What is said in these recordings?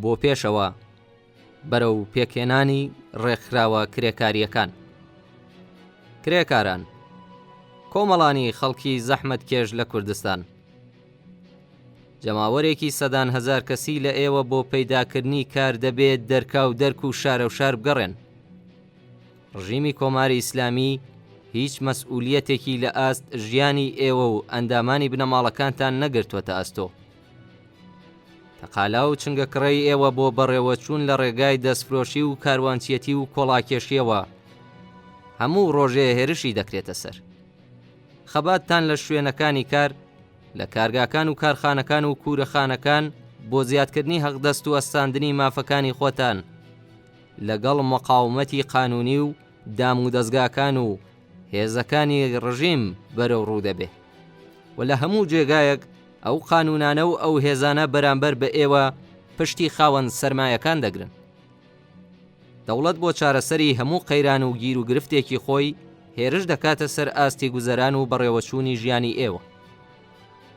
بۆ پێشەوە بەرەو پێکهێنانی ڕێکخراوە کرێکارییەکان. کرێکاران، کۆمەڵانی خەڵکی زەحمەتکێش لە کوردستان. جەماوەرێکی سەدان هەزار کەسی لە ئێوە بۆ پەیداکردنی کار دەبێ دەرکاو دەرک و شارەوشار بگەڕێن. ڕژیمی کۆماری ئیسلامی هیچ مەسئولیەتێکی لە ئاست ژیانی ئێوە و ئەندامانی بنەماڵەکانتان نەگرتووەتە ئەستۆ. تەقالا و چنگەکڕێی ئێوە بۆ بەڕێوەچوون لە ڕێگای دەستفرۆشی و کاروانچیەتی و کۆڵاکێشیەوە هەموو ڕۆژێ هێرشی دەکرێتە سەر. خەباتتان لە شوێنەکانی کار، لە کارگاکان و کارخانەکان و کوورەخانەکان بۆ زیادکردنی هەقدەست و ئەستاندنی مافەکانی خۆتان لەگەڵ مقاومەتی قانوونی و دام و دەزگاکان و هێزەکانی ڕژیم بەرەو ڕوو دەبێ و لە هەموو جێگایەک ئەو قانوونانە و ئەو هێزانە بەرامبەر بە ئێوە پشتی خاوەن سەرمایەکان دەگرن. دەوڵەت بۆ چارەسەری هەموو قەیران و گیروگرفتێکی خۆی هێرش دەکاتە سەر ئاستی گوزەران و بەڕێوەچوونی ژیانی ئێوە.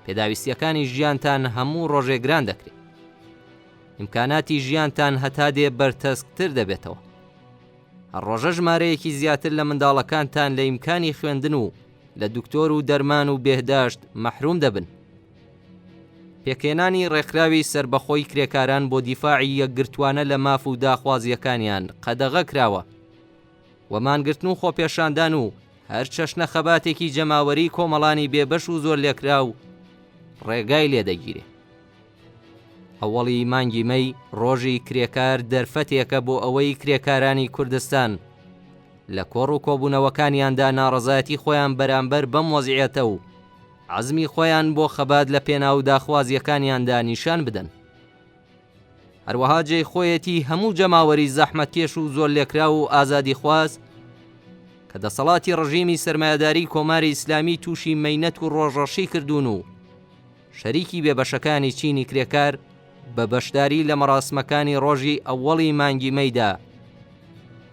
پێداویستییەکانی ژیانتان هەموو ڕۆژێ گران دەکرێ. ئیمکاناتی ژیانتان هەتا دێ بەرتەسکتر دەبێتەوە. هەر ڕۆژە ژمارەیەکی زیاتر لە منداڵەکانتان لە ئیمکانی خوێندن و لە دکتۆر و دەرمان و بێهداشت مەحروم دەبن. پێکهێنانی ڕێکخراوی سەربەخۆی کرێکاران بۆ دیفاعی یەکگرتووانە لە ماف و داخوازییەکانیان قەدەغە کراوە و مانگرتن و خۆپێشاندان و هەر چەشنە خەباتێکی جەماوەری کۆمەڵانی بێبەش و زۆرلێکراو ڕێگای لێ دەگیرێ. ئەوەڵی مانگی مەی ڕۆژی کرێکار دەرفەتێکە بۆ ئەوەی کرێکارانی کوردستان لە کۆڕ و کۆبوونەوەکانیاندا ناڕەزایەتی خۆیان بەرامبەر بەم وەزعیەتە و عەزمی خۆیان بۆ خەبات لە پێناو داخوازییەکانیاندا نیشان بدەن. هەروەها جێی خۆیەتی هەموو جەماوەری زەحمەتکێش و زۆرلێکراو و ئازادیخواز کە دەسەڵاتی ڕژیمی سەرمایەداری کۆماری ئیسلامی تووشی مەینەت و ڕۆژڕەشی کردوون و شەریکی بێبەشەکانی چینی کرێکار بە بەشداری لە مەراسمەکانی ڕۆژی ئەوەڵی مانگی مەیدا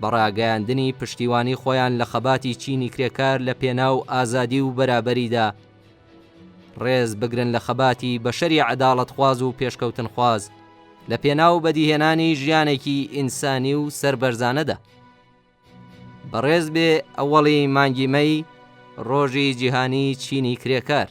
بە ڕاگەیاندنی پشتیوانی خۆیان لە خەباتی چینی کرێکار لە پێناو ئازادی و بەرابەریدا ڕێز بگرن لە خەباتی بەشەری عەداڵەتخواز و پێشکەوتنخواز لە پێناو بەدیهێنانی ژیانێکی ئینسانی و سەربەرزانەدا. بەڕێز بێ ئەوەڵی مانگی مەی ڕۆژی جیهانی چینی کرێکار.